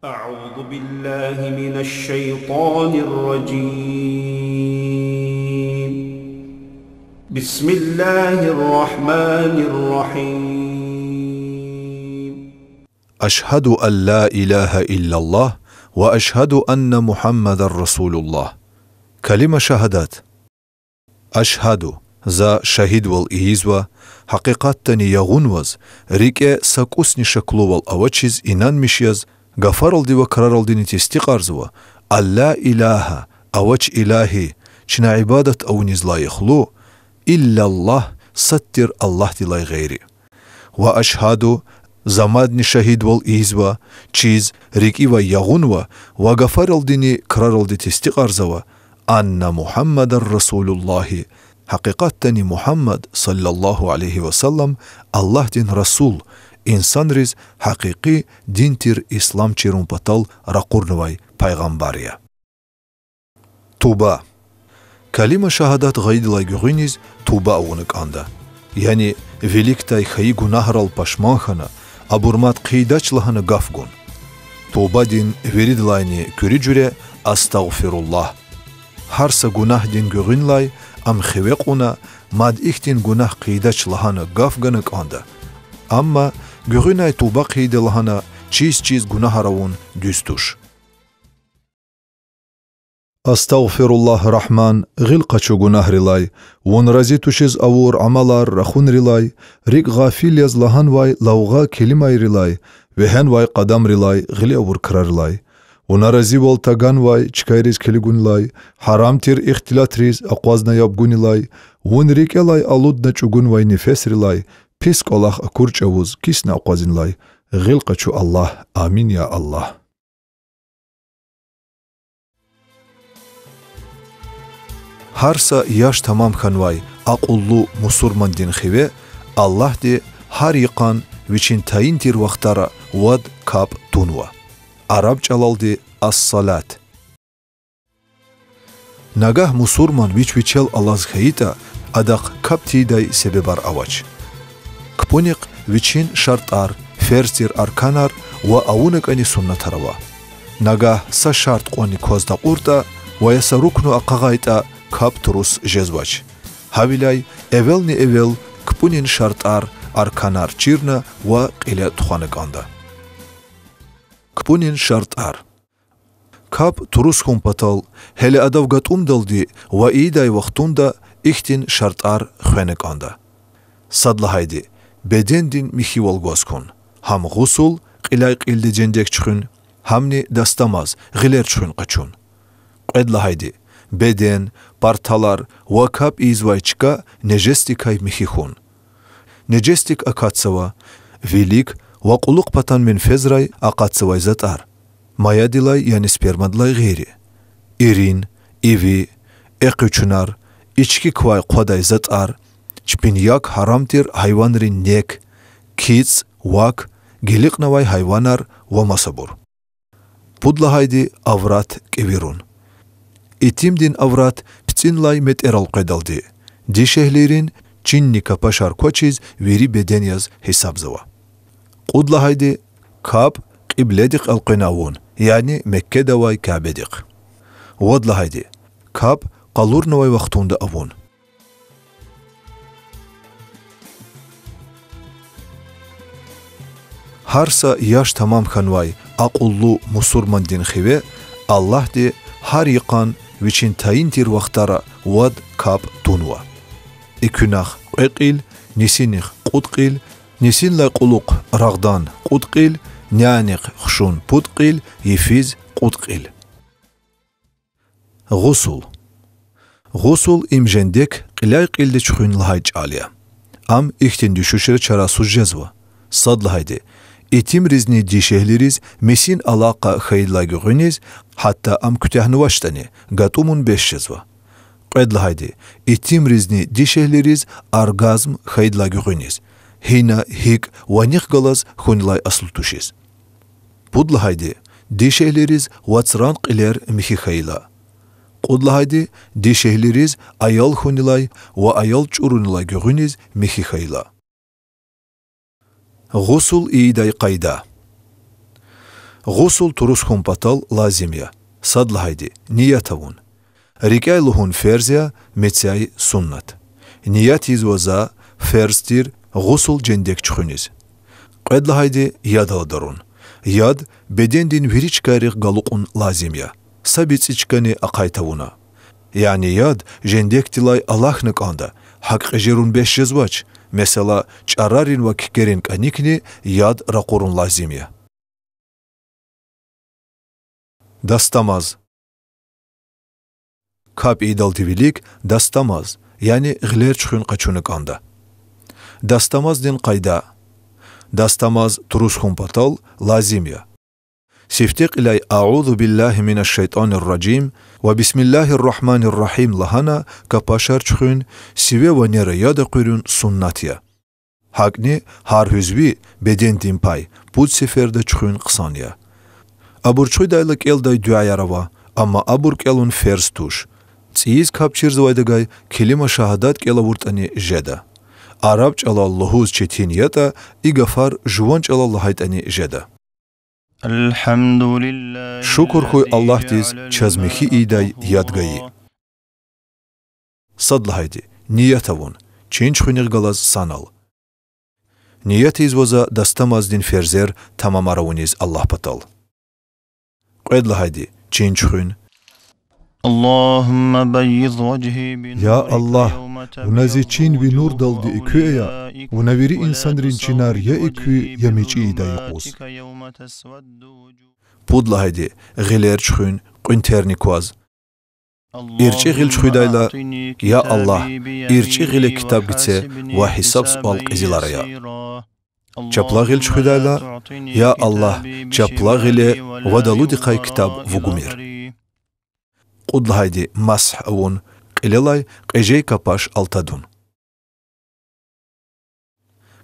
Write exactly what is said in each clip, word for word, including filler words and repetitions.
أعوذ بالله من الشيطان الرجيم. بسم الله الرحمن الرحيم. أشهد أن لا إله إلا الله وأشهد أن محمدا رسول الله. Калима шагьадат. Ашгьаду, за шагьидвал ийизва, гьакъикъатдани ягъунваз, рикӀе са кӀусни шаклувал авачиз инанмиш яз, гафаралди ва краралдини тестикьарзава, أن لا إله, авач илагьи, чна ибадат авуниз лайихлу, إلا الله, сад тир Аллагьдилай гъейри. وأشهد, за мадни шагьидвал ийизва, чиз, рикӀивай ягъунва ва гафаралдини краралди тестикьарзава, أن محمدا رسول الله, гьакъикъатдани Мугьаммад, صلى الله عليه وسلم, Аллагьдин расул, инсанриз гьакъикъи дин тир ислам чирун патал ракъурнавай пайгъамбар я. Туба. Калима шагьадат гъайидалай гуьгъуьниз туба авуна кӀанда. Яни виликдай хьайи гунагьрал пашман хьана, абур мад хъийидач лагьана гаф гун. Тубадин виридалайни куьруь жуьре أستغفر الله. Гьар са гунагьдин гуьгъуьнлай ам хиве кьуна, мад ихьтин гунагь хъийидач лагьана гаф гана кӀанда. Амма гуьгъуьнай туба хъийида лагьана чиз-чиз гунагьар авун дуьз туш. أستغفر الله, Рагьман, гъил къачу гунагьрилай, Вун рази тушиз авур амалар рахунрилай, рикӀ гъафил яз лагьанвай лавгъа келимайрилай, вегьенвай къадамрилай, гъиле авур крарилай, Вуна разивал таганвай чкайриз килигунилай, гьарам тир ихтилатриз акъвазна яб гунилай, Вун рикӀелай алудна чӀугунвай нефесрилай, пис кӀвалах акур чӀавуз кисна акъвазунилай, гъил къачу Аллагь. Амин, я Аллагь. Гьар са яш тамам хьанвай акьуллу мусурмандин хиве Аллагьди гьар йикъан вичин тайин тир вахтара вад капӀ тунва. Араб чӀалалди الصلاة. Нагагь мусурман вич вичел алаз хьайитӀа, адахъ капӀ тийидай себебар авач. КпӀунихъ вичин шартӀар, ферз тир арканар ва авуна кӀани суннатар ава. Нагагь са шартӀ кьванни кваз такьуртӀа ва я са рукну ахъагъайтӀа, капӀ-турус жезвач. Гьавиляй эвелни-эвел кпӀунин шартӀар, арканар чирна ва кьиле тухвана кӀанда. КпӀунин шартӀар. КапӀ-турус хьун патал, гьеле адав гатӀумдалди ва ийидай вахтунда ихьтин шартӀар хвена кӀанда. Сад лагьайди, бедендин михьивал гваз хьун, гьам гъусул, кьиляй-кьилди жендек чуьхуьн, гьамни дастамаз, гъилер чуьхуьн къачун. Кьвед лагьайди, беден, парталар ва капӀ ийизвай чка нежесдикай михьи хьун. Нежесдик акатзава вилик ва кьулухъ патан менфезрай акъатзавай затӀар, маядилай, яни спермадилай гъейри, ирин, иви, экъечунар, ички квай-хъвадай затӀар, чпин як, гьарам тир гьайванрин нек, кицӀ, вак, гиликьнавай гьайванар ва масабур. Пуд лагьайди, аврат кӀевирун. Итимдин аврат пицӀинлай метӀерал къведалди, дишегьлийрин чинни капашар квачиз вири беден яз гьисабзава. Кьуд лагьайди, капӀ кьибледихъ элкъвена авун, яни Меккеда авай Кябедихъ. Вад лагьайди, капӀ къалурнавай вахтунда авун. Гьар са яш тамам хьанвай акьуллу мусурмандин хиве Аллагьди гьар йикъан вичин тайин тир вахтара вад капӀ тунва. Экуьнахъ кьве кьил, нисинихъ кьуд кьил, нисинлай кьулухъ рагъдан кьуд кьил, нянихъ хушун пуд кьил, йифиз кьуд кьил. Гъусул. Гъусул им жендек кьиляй-кьилди чуьхуьн лагьай чӀал я. Ам ихьтин дуьшуьшра чарасуз жезва. Сад лагьайди, итимризни дишегьлийриз месин алакъа хьайидалай гуьгъуьниз, гьатта ам куьтягьнавачтӀани, гатӀумун бес жезва. Кьвед лагьайди, итимризни дишегьлийриз оргазм хьайидалай гуьгъуьниз, гьина, гьикӀ ва нихъ галаз хьунилай аслу тушиз. Пуд лагьайди, дишегьлийриз вацран кьилер михьи хьайила. Кьуд лагьайди, дишегьлийриз аял хьунилай ва аял чӀурунилай гуьгъуьниз михьи хьайила. Гъусул ийидай къайда. Гъусул турус хьун патал лазим я. Сад лагьайди, ният авун. РикӀяй лугьун ферз я, мецяй суннат. Ният ийизва за ферз тир гъусул жендек чуьхуьниз. Кьвед лагьайди, яд аладарун. Яд бедендин вири чкайрихъ галукьун лазим я. Са бицӀи чкани ахъай тавуна. Яни яд жендекдилай алахьна кӀанда, гьакӀ кьежерун бес жезвач, месела, чӀарарин ва кикерин кӀаникни яд ракъурун лазим я. Дастамаз. КапӀ ийидалди вилик дастамаз, яни гъилер чуьхуьн къачуна кӀанда. Дастамаздин къайда. Дастамаз турус хьун патал лазим я. Сифте кьиляй أعوذ بالله من الشيطان الرجيم ва بسم الله الرحمن الرحيم лагьана капашар чуьхуьн, сиве ва нера яд акъуьрун суннат я. ГьакӀни гьар гьуьзви, бедендин пай, пуд сеферда чуьхуьн хъсан я. Абур чуьхуьдайла кӀелдай дуьаяр ава, амма абур кӀелун ферз туш. ЦӀийиз капӀ чирзавайдагай келима шагьадат кӀел авуртӀани жеда. Араб чӀалал лугьуз четин ятӀа, и гафар жуван чӀалал лагьайтӀани жеда. الحمد لله الذي على كل شيء. Шукур хьуй Аллагьдиз, чаз михьи ийидай яд гайи. Сад лагьайди, ният авун, чин чуьхуьнихъ галаз санал. Ният ийизва за дастамаздин ферзер тамамар авуниз Аллагь патал. Кьвед лагьайди, чин чуьхуьн. اللهم بيض وجهي بنورك يوم تبيض وجوه أوليائك وأوليائك. Я Аллагь, вуна зи чин ви нурдалди экуь ая, вуна вири инсанрин чинар я экуь, я мичӀи ийидай юкъуз. Пуд лагьайди, гъилер чуьхуьн, кьуьнтерни кваз. ИрчӀи гъил чуьхуьдайла, я Аллагь, ирчӀи гъиле ктаб гице ва гьисаб-суал кьезилар ая. Чапла гъил чуьхуьдайла, я Аллагь, чапла гъиле вад алудихъай ктаб вугумир. Кьуд лагьайди, масгь авун, кьилелай кьежей капаш алтадун.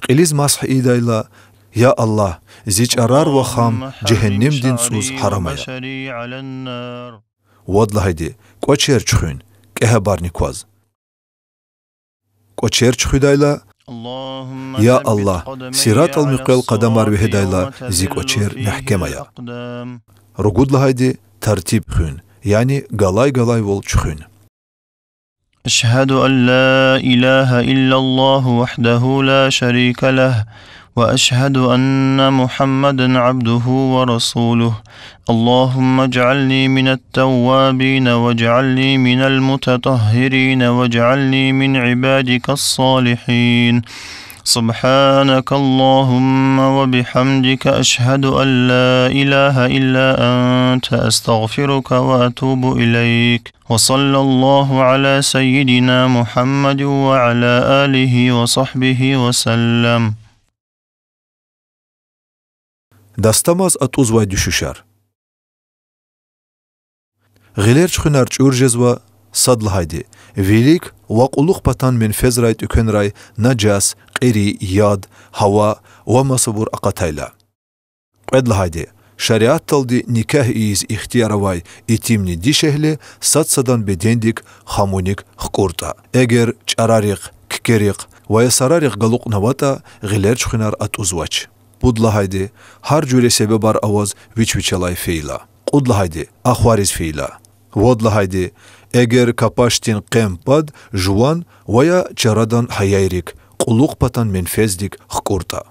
Кьилиз масгь ийидайла, я Аллагь, зи чӀарар ва хам жегьеннемдин цӀуз гьарам ая. Вад лагьайди, кӀвачер чуьхуьн, кӀегьабарни кваз. КӀвачер чуьхуьдайла, я Аллагь, сиратӀал муькъвел къадамар вегьедайла зи кӀвачер мягькем ая. Ругуд лагьайди, тартиб хуьн, яни галай-галайвал чуьхуьн. أشهد أن لا إله إلا الله وحده لا شريك له، وأشهد أن محمدا عبده ورسوله. اللهم اجعلني من التوابين واجعلني من المتطهرين واجعلني من عبادك الصالحين. سبحانك اللهم وبحمدك، أشهد أن لا إله إلا أنت، أستغفرك وأتوب إليك. وصلى الله على سيدنا محمد وعلى آله وصحبه وسلم. Дастамаз атӀузвай дуьшуьшар. Гъилер чуьхуьнар чӀур жезва, сад лагьайди, вилик ва кьулухъ патан менфезрай тӀуьквенрай нажас, кьери, яд, гьава ва масабур акъатайла. Кьвед лагьайди, шариатдалди никягь ийиз ихтияр авай итимни дишегьли сад-садан бедендик хамуник хкӀуртӀа. Эгер чӀарарихъ, кикерихъ ва я сарарихъ галукьнаватӀа, гъилер чуьхуьнар атӀузвач. Пуд лагьайди, гьар жуьре себебар аваз вич-вичелай фейила. Кьуд лагьайди, ахвариз фейила. Вад лагьайди, эгер капашдин къен пад жуван ва я чарадан гьаяйрик, кьулухъ патан менфездик хкӀуртӀа.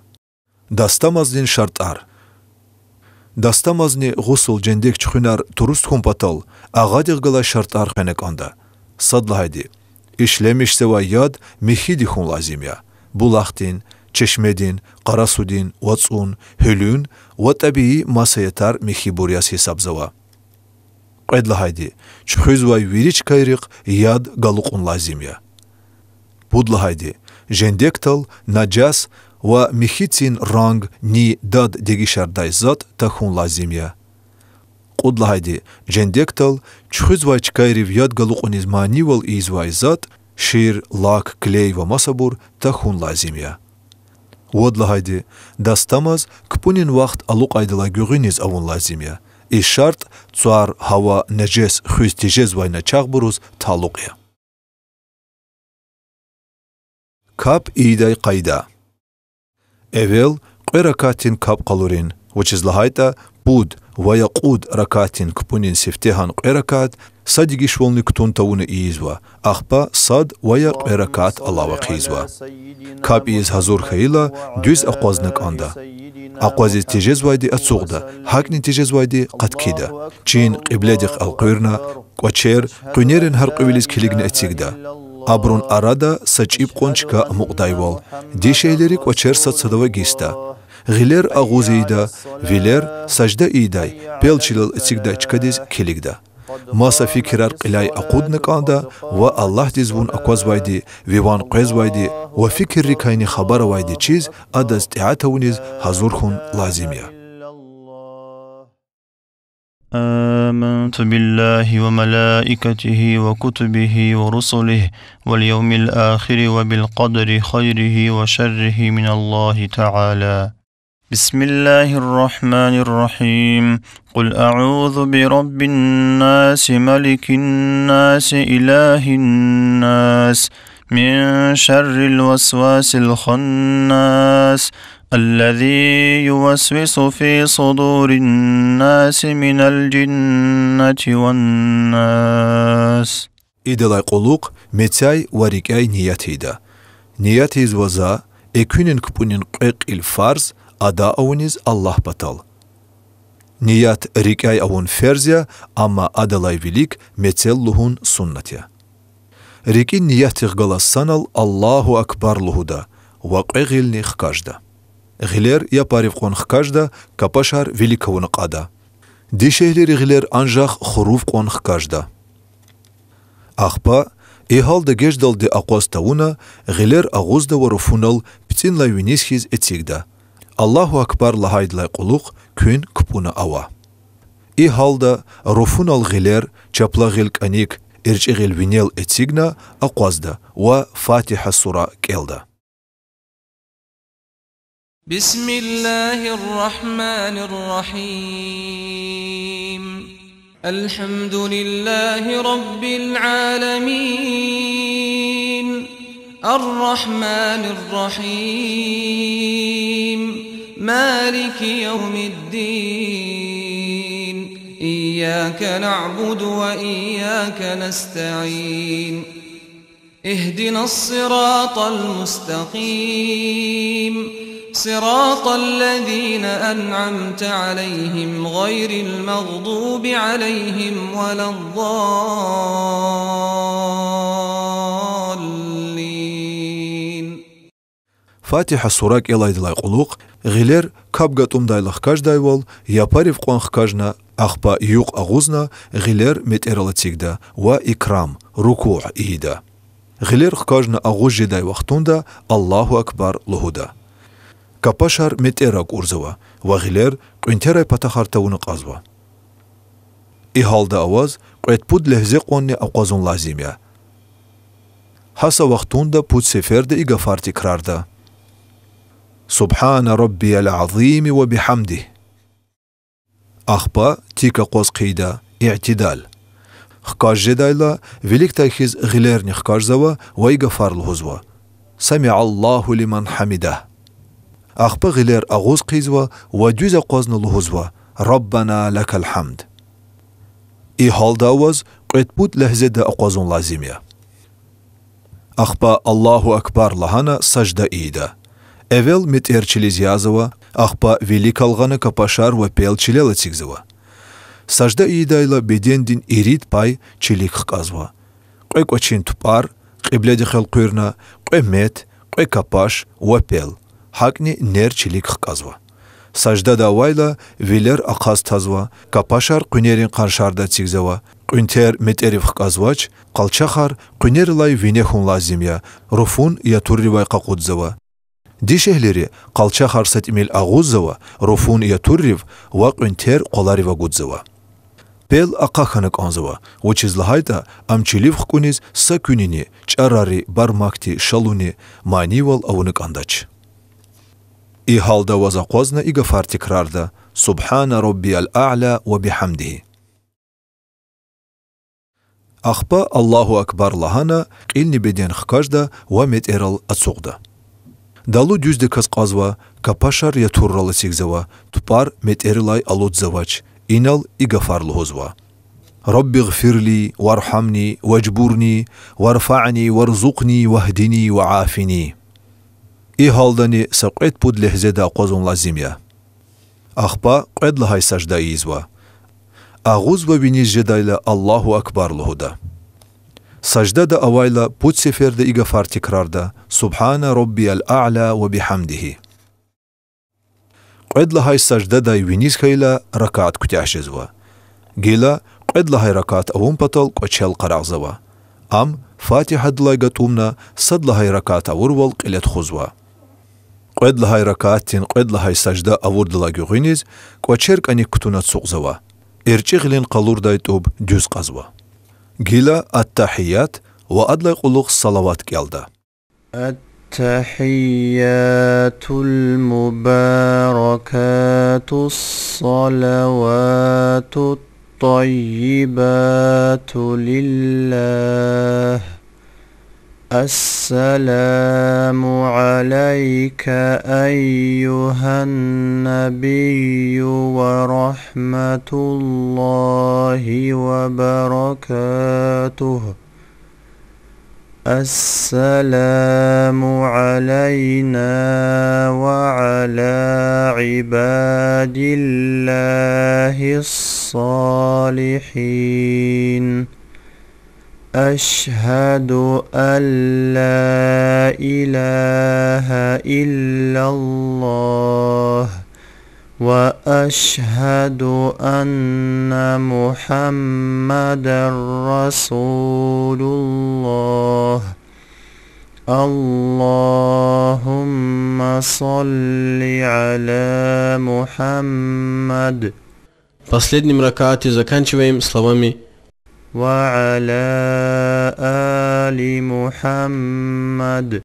Дастамаздин шартӀар. Дастамазни гъусул, жендек чуьхуьнар туруст хьун патал агъадихъ галай шартӀар хвена кӀанда. Сад лагьайди, ишлемишзавай яд михьиди хьун лазим я: булахдин, чешмедин, къарасудин, вацӀун, гьуьлуьн ва тӀабии масаятар михьибур яз гьисабзава. Кьвед лагьайди, чуьхуьзвай вири чкайрихъ яд галукьун лазим я. Пуд лагьайди, жендектал нажас ва михьи цин ранг, ни, дад дегишардай затӀ тахьун лазим я. Кьуд лагьайди, жендектал чуьхуьзвай чкайрив яд галукьуниз манийвал ийизвай затӀ: шир, лак, клей ва масабур тахьун лазим я. Вад лагьайди, дастамаз кпӀунин вахт алукьайдалай гуьгъуьниз авун лазим я. И шартӀ цвар, гьава, нажас хуьз тежезвай начагъбуруз талукь я. КапӀ ийидай къайда. Эвел кьве ракатдин капӀ къалурин, вучиз лагьайтӀа пуд ва я кьуд ракатдин кпӀунин сифтегьан кьве ракат са дегишвални кутун тавуна ийизва, ахпа сад ва я кьве ракат алава хъийизва. КапӀ ийиз гьазур хьайила, дуьз акъвазна кӀанда. Акъвазиз тежезвайди ацукьда, гьакӀни тежезвайди къаткида. Чин кьибледихъ элкъуьрна, кӀвачер къуьнерин гьяркьуьвилиз килигна эцигда. Абурун арада са чӀиб кьван чка амукьдайвал, дишегьлийри кӀвачер сад-садав эгисда. Гъилер агъуз ийида, вилер сажда ийидай, пел чилел эцигдай чкадиз килигда. Маса фикирар кьиляй акъудна кӀанда ва Аллагьдиз вун аквазвайди, ви ван къвезвайди ва фикиррикайни хабар авайди чиз Адаз тӀеат авуниз гьазур хьун лазим я. آمنت بالله وملائكته وكتبه ورسله واليوم الآخر وبالقدر خيره وشره من الله تعالى. بسم الله الرحمن الرحيم. قل أعوذ برب الناس، ملك الناس، إله الناس، من شر الوسواس الخناس، الذي يوسوس في صدور الناس من الجنة والناس. Идалай кьулухъ мецяй ва рикӀяй ният ийида. Ният ийизва за экуьнин кпӀунин кьве кьил фарз ада авуниз Аллагь патал. Ният рикӀяй авун ферз я, амма адалай вилик мецел лугьун суннат я. РикӀин ниятдихъ галаз санал Аллагьу акбар лугьуда ва кьве гъилни хкажда. Гъилер япарив кьван хкажда, капашар вилик авуна кьада. Дишегьлийри гъилер анжах хурув кьван хкажда. Ахпа, и гьалда геждалди акъваз тавуна, гъилер агъузда ва руфунал пицӀинлай виниз хьиз эцигда. Аллагьу акбар лагьайдалай кьулухъ куьн кпӀуна ава. И гьалда руфунал гъилер, чапла гъил кӀаник, эрчӀи гъил винел эцигна, акъвазда ва Фатигьа сура кӀелда. بسم الله الرحمن الرحيم. الحمد لله رب العالمين. الرحمن الرحيم. مالك يوم الدين. إياك نعبد وإياك نستعين. اهدنا الصراط المستقيم، صراط الذين أنعمت عليهم غير المغضوب عليهم ولا الضالين. Фатигьа сура кӀелайдалай кьулухъ гъилер капӀ гатӀумдайла хкаждайвал, япарив кьван хкажна, ахпа юкь агъузна, гъилер метӀерал эцигда ва икрам, рукуъ ийида. Гъилер хкажна агъуз жедай вахтунда Аллагьу акбар лугьуда. Капашар метӀера акӀурзава ва гъилер кьуьнтерай патахъай тавуна кьазва. И гьалда аваз кьвед-пуд легьзе кьванни акъвазун лазим я. Гьа са вахтунда пуд сеферда и гафар тикрарда: سبحان ربي العظيم وبحمده. Ахпа тик акъваз хъийида, иътидал. Хкаж жедайла, виликдай хьиз гъилерни хкажзава ва и гафар лугьузва: سمع الله لمن حمده. Ахпа гъилер агъуз хъийизва ва дуьз акъвазна лугьузва: ربنا لك الحمد. И гьалда аваз кьвед-пуд легьзеда акъвазун лазим я. Ахпа Аллагьу акбар лагьана сажда ийида. Эвел метӀер чилиз язава, ахпа виликал гъана капашар ва пел чилел эцигзава. Сажда ийидайла бедендин ирид пай чилик хкӀазва: кьве кӀвачин тупӀар, кьибледихъ элкъуьрна, кьве мет, кьве капаш ва пел, гьакӀни нер чилик хкӀазва. Саждада авайла вилер ахъаз тазва, капашар къуьнерин къаншарда эцигзава, кьуьнтер метӀерив хкӀазвач, къалчахар къуьнерилай вине хьун лазим я, руфун ятурривай къакъудзава. Дишегьлийри къалчахар са тӀимил агъуззава, руфун ятуррив ва кьуьнтер къваларив агудзава. Пел ахъа хьана кӀанзава, вучиз лагьайтӀа ам чилив хкӀуниз са куьнини, чӀарари, бармакди, шалуни, манийвал авуна кӀандач. И гьалда аваз акъвазна и гафар тикрарда: سبحان ربي الأعلى وبحمده. Ахпа Аллагьу акбар лагьана, кьилни беден хкажда ва метӀерал ацукьда. Далу дуьздаказ кьазва, капашар ятуррал эцигзава, тупӀар метӀерилай алудзавач, инал и гафар лугьузва: رب اغفر لي وارحمني واجبرني وارفعني وارزقني واهدني وعافني. И гьалдани са кьвед-пуд легьзеда акъвазун лазим я. Ахпа кьвед лагьай сажда ийизва. Агъуз ва виниз жедайла الله أكبر лугьуда. Саждада авайла пуд сеферда и гафар тикрарда: سبحان ربي الأعلى وبحمده. Кьвед лагьай саждадай виниз хьайила ракат куьтягь жезва. Гила кьвед лагьай ракат авун патал кӀвачел къарагъзава. Ам Фатигьадилай гатӀумна сад лагьай ракат авурвал кьиле тухузва. Кьвед лагьай ракатдин кьвед лагьай сажда авурдалай гуьгъуьниз кӀвачер кӀаник кутуна ацукьзава. ЭрчӀи гъилин къалурдай тӀуб дуьз кьазва. Гила ат-тагьият ва адалай кьулухъ салават кӀелда. التحيات المباركات الصلوات الطيبات لله. السلام عليك أيها النبي ورحمة الله وبركاته. السلام علينا وعلى عباد الله الصالحين. أشهد أن لا إله إلا الله وأشهد أن محمدا رسول الله. اللهم صل على محمد. Последним ракаате заканчиваем словами وعلى آل محمد.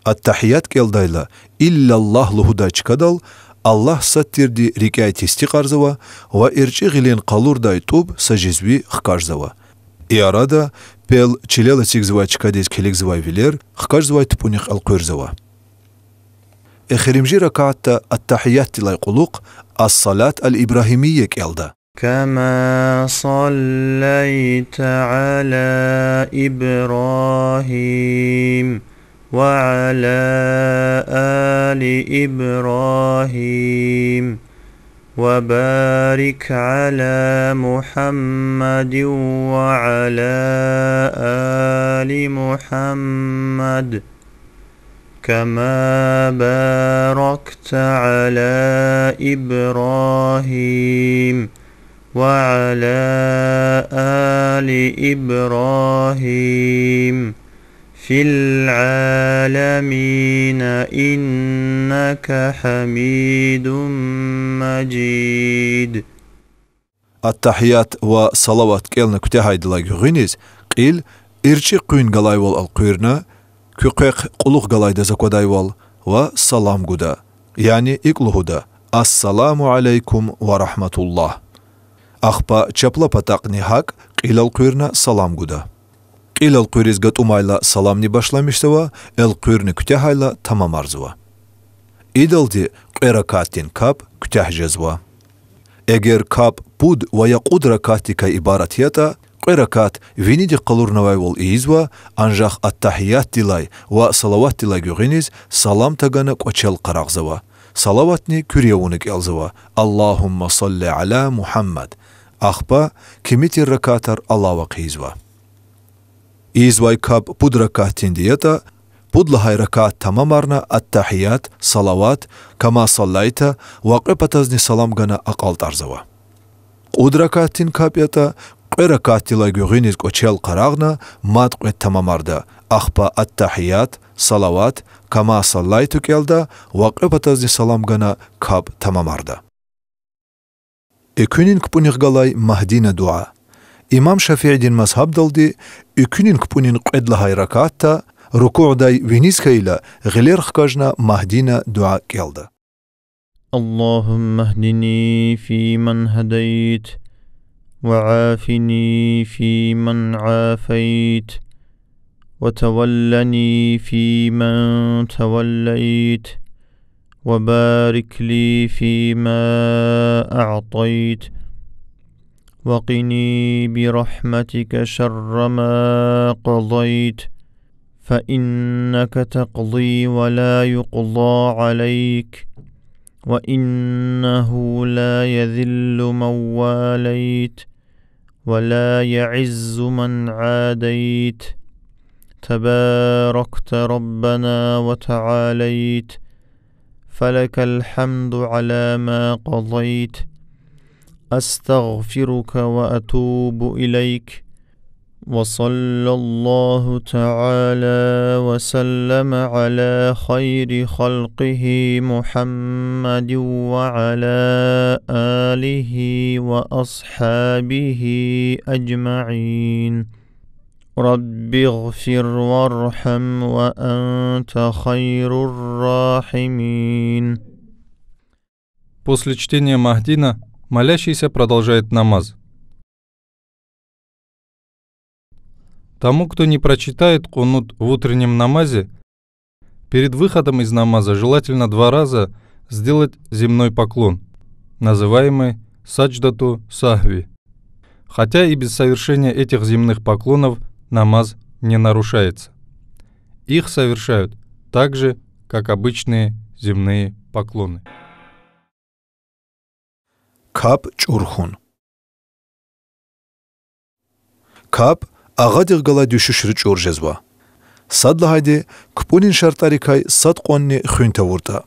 Ат-тагьият кӀелдайла, إلا الله лугьудай чкадал, Аллагь сад тирди рикӀяй тестикьарзава ва эрчӀи гъилин къалурдай тӀуб са жезви хкажзава. И арада пел чилел эцигзавай чкадиз килигзавай вилер хкажзавай тупӀунихъ элкъуьрзава. Эхиримжи ракатда ат-тагьиятдилай кьулухъ ас-салат аль-ибрагьимия кӀелда. كما صليت على إبراهيم وعلى آل إبراهيم وبارك على محمد وعلى آل محمد كما باركت على إبراهيم وعلى آل إبراهيم في العالمين إنك حميد مجيد. Ат-тагьият ва салават кӀелна куьтягьайдалай гуьгъуьниз кьил эрчӀи къуьн галайвал элкъуьрна, куь къекъ кьулухъ галайдаз аквадайвал, ва салам гуда, яни икӀ лугьуда: السلام عليكم ورحمة الله. Ахпа чапла патахъни гьакӀ кьил элкъуьрна салам гуда. Кьил элкъуьриз гатӀумайла саламни башламишзава, элкъуьрна куьтягьайла тамамарзава. Идалди кьве ракатдин капӀ куьтягь жезва. Эгер капӀ пуд ва я кьуд ракатдикай ибарат ятӀа, кьве ракат винидик къалурнавайвал ийизва, анжах ат-тагьиятдилай ва салаватдилай гуьгъуьниз салам тагана кӀвачел къарагъзава, салаватни куьр явуна кӀелзава: اللهم صل على محمد. Ахпа кими тир ракатар алава хъийизва. Ийизвай капӀ пуд ракатдинди ятӀа, пуд лагьай ракат тамамарна ат-тагьият, салават, كما صليت ва кьве патазни салам гана акьалтӀарзава. Кьуд ракатдин капӀ ятӀа, кьве ракатдилай гуьгъуьниз кӀвачел къарагъна мад кьвед тамамарда, ахпа ат-тагьият, салават, كما صليت кӀелда ва кьве патазни салам гана капӀ тамамарда. Экуьнин кпӀунихъ галай Магьдина дуьа. Имам ШафиӀидин мазгьабдалди экуьнин кпӀунин кьвед лагьай ракатда рукуъдай виниз хьайила гъилер хкажна Магьдина дуьа кӀелда. اللهم اهدني فيمن هديت، وعافني فيمن عافيت، وتولني فيمن توليت، وبارك لي فيما أعطيت، وقني برحمتك شر ما قضيت، فإنك تقضي ولا يقضى عليك، وإنه لا يذل من واليت، ولا يعز من عاديت، تباركت ربنا وتعاليت، فلك الحمد على ما قضيت، أستغفرك وأتوب إليك. وصلى الله تعالى وسلم على خير خلقه محمد وعلى آله وأصحابه أجمعين. رب اغفر وارحم وأنت خير الراحمين. После чтения Махдина молящийся продолжает намаз. Тому, кто не прочитает кунут в утреннем намазе, перед выходом из намаза желательно два раза сделать земной поклон, называемый садждату сахви. Хотя и без совершения этих земных поклонов намаз не нарушается. Их совершают так же, как обычные земные поклоны. Капӏ чӏур хьун. Капӏ агъадихъ галай дуьшуьшри чӏур жезва. Сад лагьайди, кпӏунин шартӏарикай сад кьванни хуьн тавуртӏа.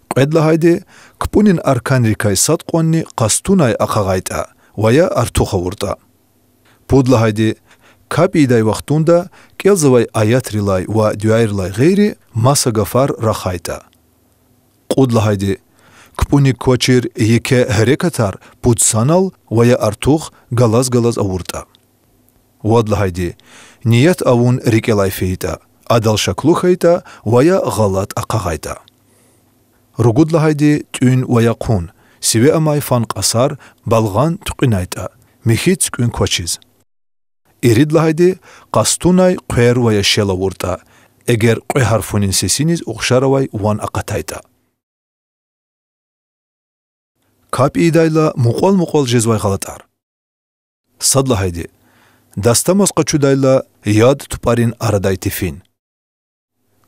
Кьвед лагьайди, кпӏунин арканрикай сад кьванни къастунай ахъагъайтӏа ва я артух авуртӏа. Пуд лагьайди, капӏ ийидай вахтунда кӏелзавай аятрилай ва дуьайрилай гъейри маса гафар рахайтӏа. Кьуд лагьайди, кпӏуник квачир еке гьерекатар пуд санал ва я артух галаз-галаз авуртӏа. Вад лагьайди, ният авун рикӏелай фейитӏа, адал шаклу хьайитӏа ва я гъалатӏ ахъагъайтӏа. Ругуд лагьайди, тӏуьн ва я хъун, сиве амай фан кьасар, балгъан туькьуьнайтӏа, михьи цуькӏуьн квачиз. Ирид лагьайди, къастунай хъвер ва я шел авуртӏа, эгер кьве гьарфунин сесиниз ухшар авай ван акъатайтӏа. Капӏ ийидайла мукьвал-мукьвал жезвай гъалатӏар. Сад лагьайди, дастамаз къачудайла яд тупӏарин арадай тефин.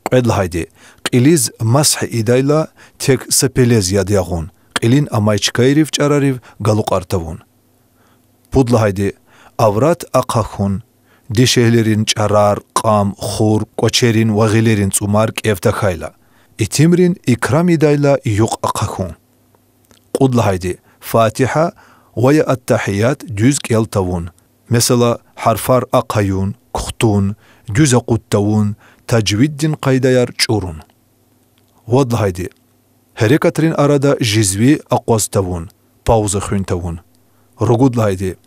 Кьвед лагьайди, кьилиз масгь ийидайла тек са пелез яд ягъун, кьилин амай чкайрив, чӏарарив галукьар тавун. Пуд лагьайди, аврат ахъа хьун, дишегьлийрин чӏарар, кьам, хур, кӏвачерин ва гъилерин цӏумар кӏев тахьайла, итимрин икрам ийидайла юкь ахъа хьун. Кьуд лагьайди, Фатигьа ва я Аттагьият дуьз кӏел тавун, месела, гьарфар ахъаюн, кухтун, дуьз акъуд тавун, тажвиддин къайдаяр чӏурун. Вад лагьайди, гьерекатрин арада жизви акъваз тавун, пауза хуьн тавун. Ругуд лагьайди,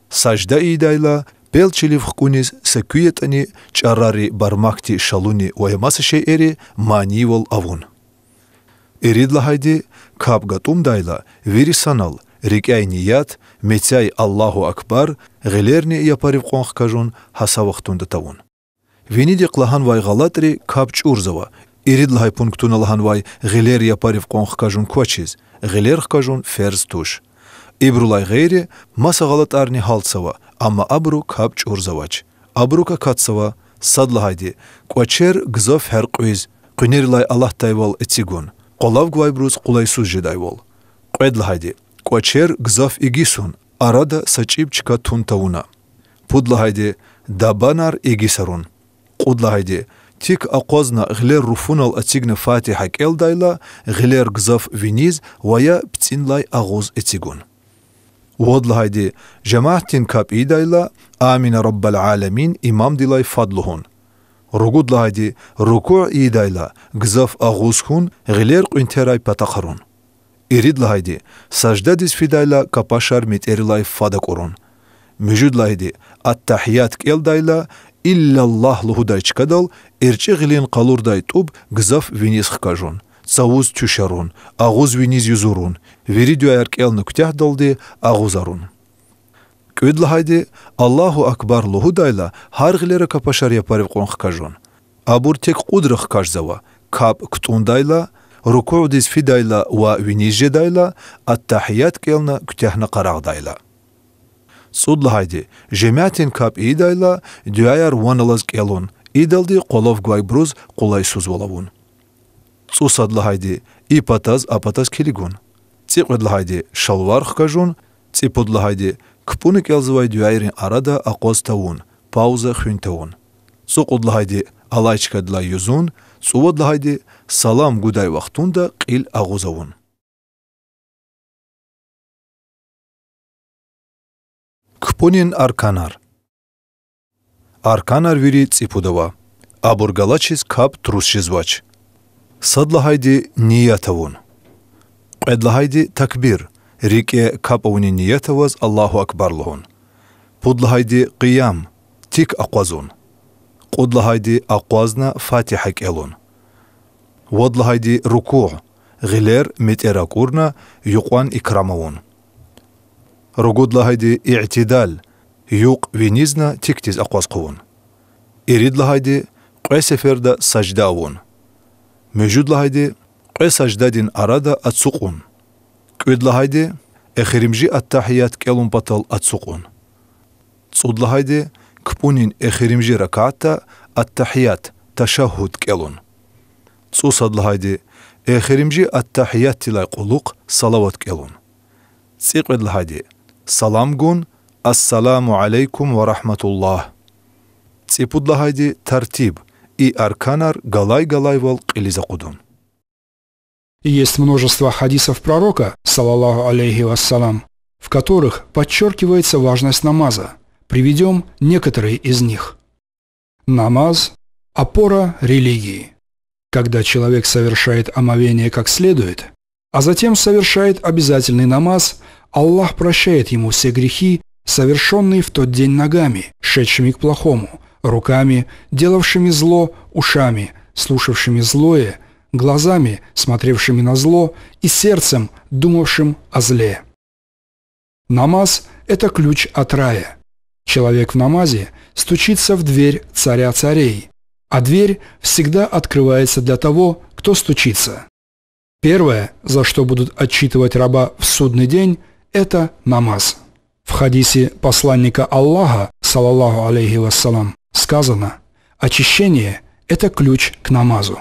сажда ийидайла пел чилив хкӏуниз са куь ятӏани чӏарари, бармакди, шалуни ва я маса шейэри маниевал авун. Ирид лагьайди, капӏ гатӏумдайла вири санал, рикӏяй ният, мецяй Аллагьу акбар, гъилерни япарив кьван хкажун гьа са вахтунда тавун. Винидихъ лагьанвай гъалатӏри капӏ чӏурзава. Ирид лагьай пунктуна лагьанвай гъилер япарив кьван хкажун квачиз, гъилер хкажун ферз туш. Ибурулай гъейри маса гъалатӏарни гьалтзава, амма абуру капӏ чӏурзавач. Абурук акатзава: сад лагьайди, кӏвачер гзаф гьяркьуьз, къуьнерилай алатдайвал эцигун, къвалав гвайбуруз къулайсуз жедайвал. Кьвед лагьайди, кӏвачер гзаф игисун, арада са чӏиб чка тун тавуна. Пуд лагьайди, дабанар игисарун. Кьуд лагьайди, тик акъвазна гъилер руфунал эцигна Фатигьа кӏелдайла, гъилер гзаф виниз ва я пцӏинлай агъуз эцигун. Вад лагьайди, жамаатдин капӏ ийидайла آمين رب العالمين имамдилай фад лугьун. Ругуд лагьайди, рукуъ ийидайла гзаф агъуз хьун, гъилер кьуьнтерай патахъарун. Ирид лагьайди, саждадиз фидайла капашар метӏерилай фад акӏурун. Муьжуьд лагьайди, Аттагьият кӏелдайла, إلا الله лугьудай чкадал эрчӏи гъилин къалурдай тӏуб гзаф виниз хкажун, цавуз туьшарун, агъуз виниз юзурун, вири дуьаяр кӏелна куьтягьдалди агъузарун. Кӏуьд лагьайди, Аллагьу акбар лугьудайла, гьар гъилера капашар япарив кьван хкажун. Абур тек кьудра хкажзава, капӏ кутӏундайла, рукуъдиз фидайла ва виниз жедайла, аттагьият кӏелна куьтягьна къарагъдайла. Цӏуд лагьайди, жемятдин капӏ ийидайла, дуьаяр ван алаз кӏелун, идалди къвалав гвайбуруз къулайсузвал авун. Цӏусад лагьайди, и патаз а патаз килигун. Цӏикьвед лагьайди, шалвар хкажун. Цӏипуд лагьайди, кпӏуни кӏелзавай дуьайрин арада акъваз тавун, пауза хуьн тавун. Цӏукьуд лагьайди, алай чкадилай юзун. Цӏувад лагьайди, салам гудай вахтунда кьил агъуз авун. Кпӏунин арканар. Арканар вири цӏипуд ава. Абур галачиз капӏ трус жезвач. Сад лагьайди, ният авун. Кьвед лагьайди, такбир, рикӏе капӏ авунин ният аваз Аллагьу акбар лугьун. Пуд лагьайди, къиям, тик акъвазун. Кьуд лагьайди, акъвазна Фатигьа кӏелун. Вад лагьайди, рукуъ, гъилер метӏер акӏурна, юкьван икрам авун. Ругуд лагьайди, иътидал, юкь винизна тикдиз акъваз хъувун. Ирид лагьайди, кьве сеферда сажда авун. Муьжуьд лагьайди, кьве саждадин арада ацукьун. Кӏуьд лагьайди, эхиримжи аттагьият кӏелун патал ацукьун. Цӏуд лагьайди, кпӏунин эхиримжи ракатда аттагьият, ташаггьуд кӏелун. Цӏусад лагьайди, эхиримжи аттагьиятдилай кьулухъ салават кӏелун. Цӏикьвед лагьайди, салам гун, Ассаламу алейкум ва рагьматуллагь. Цӏипуд лагьайди, тартиб, и арканар галай-галайвал кьилиз акъудун. Есть множество хадисов Пророка, саллаллаху алейхи ва саллям, в которых подчеркивается важность намаза. Приведём некоторые из них. Намаз — опора религии. Когда человек совершает омовение как следует, а затем совершает обязательный намаз, Аллах прощает ему все грехи, совершённые в тот день ногами, шедшими к плохому, руками, делавшими зло, ушами, слушавшими злое, глазами, смотревшими на зло, и сердцем, думавшим о зле. Намаз — это ключ от рая. Человек в намазе стучится в дверь царя царей, а дверь всегда открывается для того, кто стучится. Первое, за что будут отчитывать раба в судный день, это намаз. В хадисе посланника Аллаха, саллаллаху алейхи ва саллям, сказано: «Очищение — это ключ к намазу».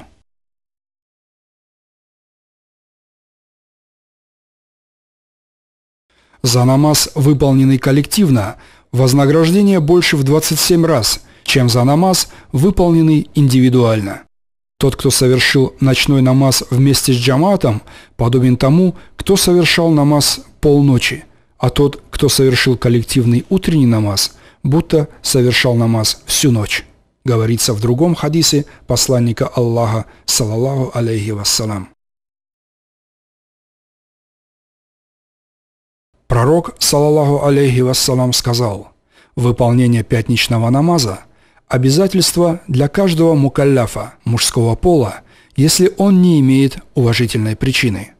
За намаз, выполненный коллективно, вознаграждение больше в двадцать семь раз, чем за намаз, выполненный индивидуально. Тот, кто совершил ночной намаз вместе с джамаатом, подобен тому, кто совершал намаз полночи, а тот, кто совершил коллективный утренний намаз, будто совершал намаз всю ночь. Говорится в другом хадисе посланника Аллаха, саллаллаху алейхи ва саллям. Пророк, саллаллаху алейхи ва саллям, сказал: «Выполнение пятничного намаза — обязательство для каждого мукалляфа мужского пола, если он не имеет уважительной причины».